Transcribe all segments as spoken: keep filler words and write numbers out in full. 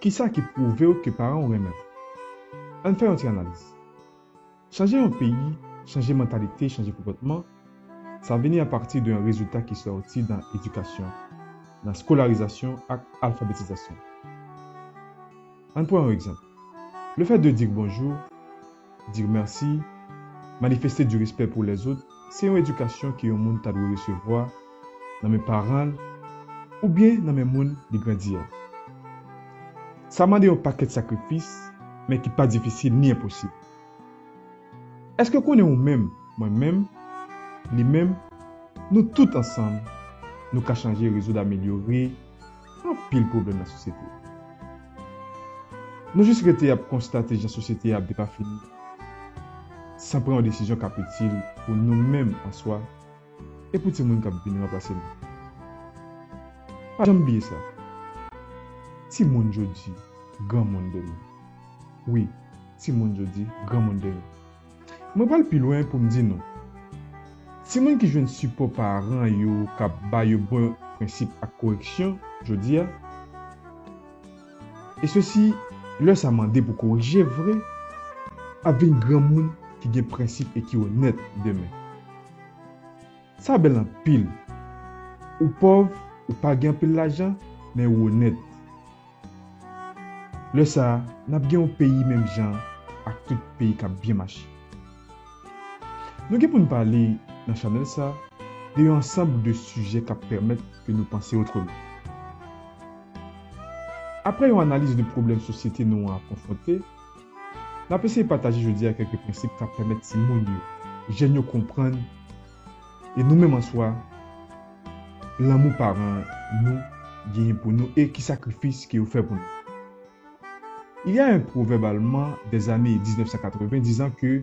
Kisa ki pwouve w ke paran w renmen w? Ann fè yon ti analiz. Chanje yon peyi, chanje mantalite, chanje konpòtman, sa vini apati de yon rezilta ki sòti nan edikasyon, nan skolarizasyon ak alfabetizasyon. Ann pran yon egzanp. Le fait de dire bonjour, dire merci, manifeste du respect pour les autres, se yon edikasyon ke yon moun ta dwe resevwa nan men paran l oubyen nan men moun li grandi a. Sa mande yon pakèt sakrifis, men ki pa difisil ni enposib. Èske w konnen ou menm, mwen menm, li menm, nou tout ansanm, nou ka chanje, rezoud, amelyore anpil pwoblèm nan sosyete. Nou jis rete ap konstate jan sosyete a ap depafini, san pran yon desizyon k ap itil pou nou menm an swa e pou timoun k ap vin ranplase nou. Pa janm bliye sa. Timoun jodi, granmoun demen. Wi, timoun jodi, granmoun demen. Mwen pral pi lwen pou m di nou, timoun ki jwenn sipò paran yo k ap ba yo bon prensip ak koreksyon jodi a, e sesi lè sa mande pou korije vre, ap vin granmoun ki gen prensip e ki onèt demen. Sa bèl anpil. Ou pòv, ou pa gen anpil lajan, men ou onèt. Lè sa a, n ap gen yon peyi menm jan ak tout peyi k ap byen mache. Nou gen pou n pale nan chanèl sa de yon ansanm de sijè k ap pèmèt ke nou panse otreman. Apre yon analiz de pwoblèm sosyete nou an ap konfwonte, n ap eseye pataje jodi a kèlke prensip k ap pèmèt timoun yo, jèn yo konprann, e nou menm an swa, lanmou paran nou genyen pou nou e ki sakrifis ke yo fè pou nou. Il y a un proverbe allemand des années dix-neuf cent quatre-vingts disant que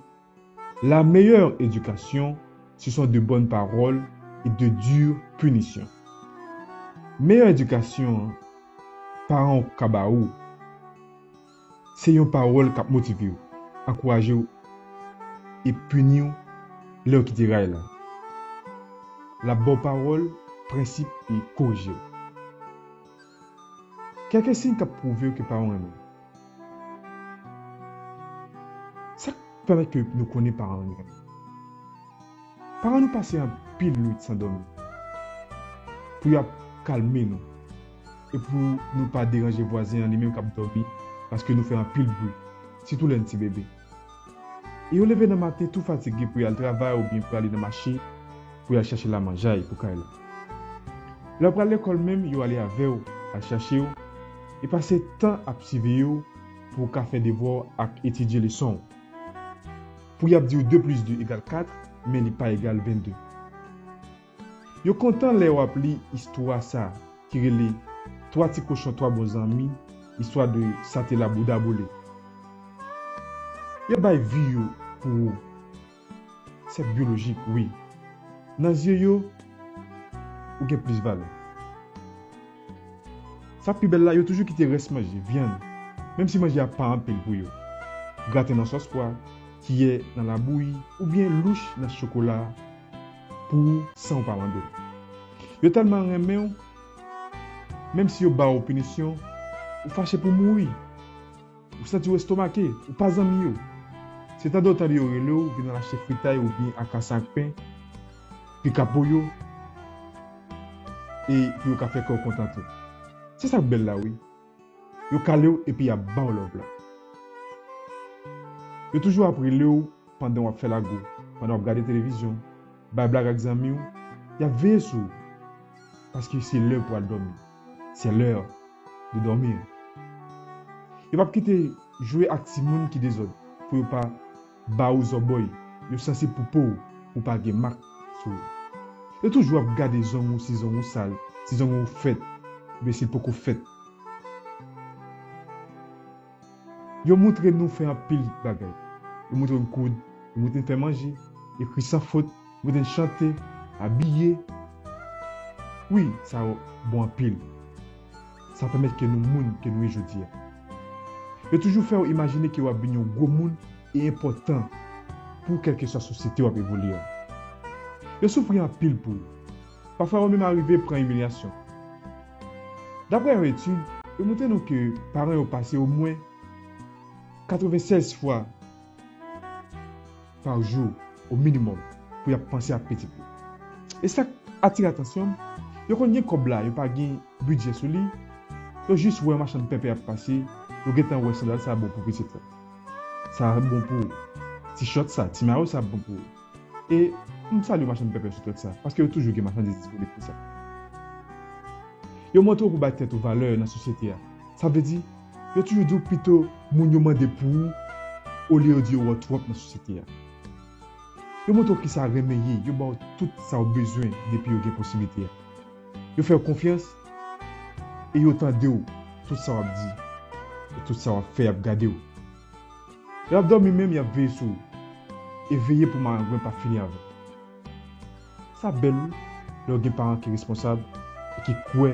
la meilleure éducation, ce sont de bonnes paroles et de dures punitions. Meyè edikasyon paran w ka ba ou, se yon pawòl k ap motive w, ankouraje w e pini w lè w kite ray la. L ap ba w pawòl, prensip e korije w. Kèlke siy k ap pwouve w ke paran w renmen w. Sa k pèmèt ke nou konnen paran nou renmen nou? Paran nou pase anpil nwit san dòmi pou y ap kalme nou e pou nou pa deranje vwazen an li menm k ap dòmi, paske nou fè anpil bri, sitou lè n ti bebe. E yo leve nan maten tou fatige pou y al travay oubyen pou y ale nan mache pou y al chache lamanjay pou kay la. Lè w pral lekòl menm, yo ale avè w, al chache w, e pase tan ap siveye w pou w ka fè devwa w ak etidye leson w. Pou y ap di w de plis de egal kat, men li pa egal vennde. Yo kontan lè w ap li istwa sa ki rele Twa ti kochon, twa bon zanmi, istwa de Satela Bouda Boule. Yo bay vi yo pou ou. Se byolojik, wi. Nan zye yo, ou gen plis valè. Sa k pi bèl la, yo toujou kite rès manje, vyann, menm si manje a pa anpil pou yo. Graten nan sòs pwa, kiyè nan labouyi, oubyen louch nan chokola pou ou san w pa mande. Yo tèlman renmen w, menm si yo ba w pinisyon, ou fache pou mouri. Ou santi w estomake, ou pa zanmi yo. Se tande w tande yo rele w, vin al achte fritay oubyen akasan ak pen, pika pou yo, e pou yo ka fè kè w kontan tou. Se sa k bèl la, wi. Yo kale w epi y ap ba w love la. Yo toujou ap rele w pandan w ap fè lago, pandan w ap gade televizyon, bay blag ak zanmi w, y ap veye sou ou. Paske se lè pou al dòmi. C'est l'heure de dormir. Yo p ap kite jwe ak timoun ki dezòd pou yo pa ba ou zòbòy. Yo sansib pou po w, pou w pa gen mak sou ou. Yo toujou ap gade zong ou, si zong ou sal, si zong ou fèt, oubyen si l poko fèt. Yo montre nou fè anpil bagay. Yo montre n koud, yo montre n fè manje, ekri san fot, yo montre n chante, abiye. Wi, sa bon anpil. Sa pèmèt ke nou moun ke nou ye jodi a. Yo toujou fè w imajine ke w ap vin yon gwo moun e enpòtan pou kèlkeswa sosyete w ap evolye a. Yo soufri anpil pou ou. Pafwa yo menm arive pran imilyasyon. Daprè yon etid, Yo montre nou ke paran yo pase omwen katrevennsèz fwa pa jou, o minimòm, pou y ap panse ak pitit yo. E sa k atire atansyon m, yo konn gen kòb la, yo pa gen bidjè sou li, yo jis wè machann pèpè ap pase, yo gentan wè sandal sa bon pou pitit la. Sa bon pou ti chòt sa, ti mayo sa bon pou ou. E m salye machann pèpè sou trèt sa, paske yo toujou gen machandiz disponib pou sa. Yo montre w pou bay tèt ou valè nan sosyete a. Sa vle di, yo toujou di w pito moun yo mande pou ou, olye yo di yo wè w twòp nan sosyete a. Yo montre w kisa renmen ye, yo ba w tout sa w bezwen depi yo gen posiblite a. Yo fè w konfyans e yo tande w tout sa w ap di e tout sa w ap fè, y ap gade w. Lè w ap dòmi menm, y ap veye sou ou e veye pou marangwen pa fini avè w. Sa bèl wi, lè w gen paran ki responsab e ki kwè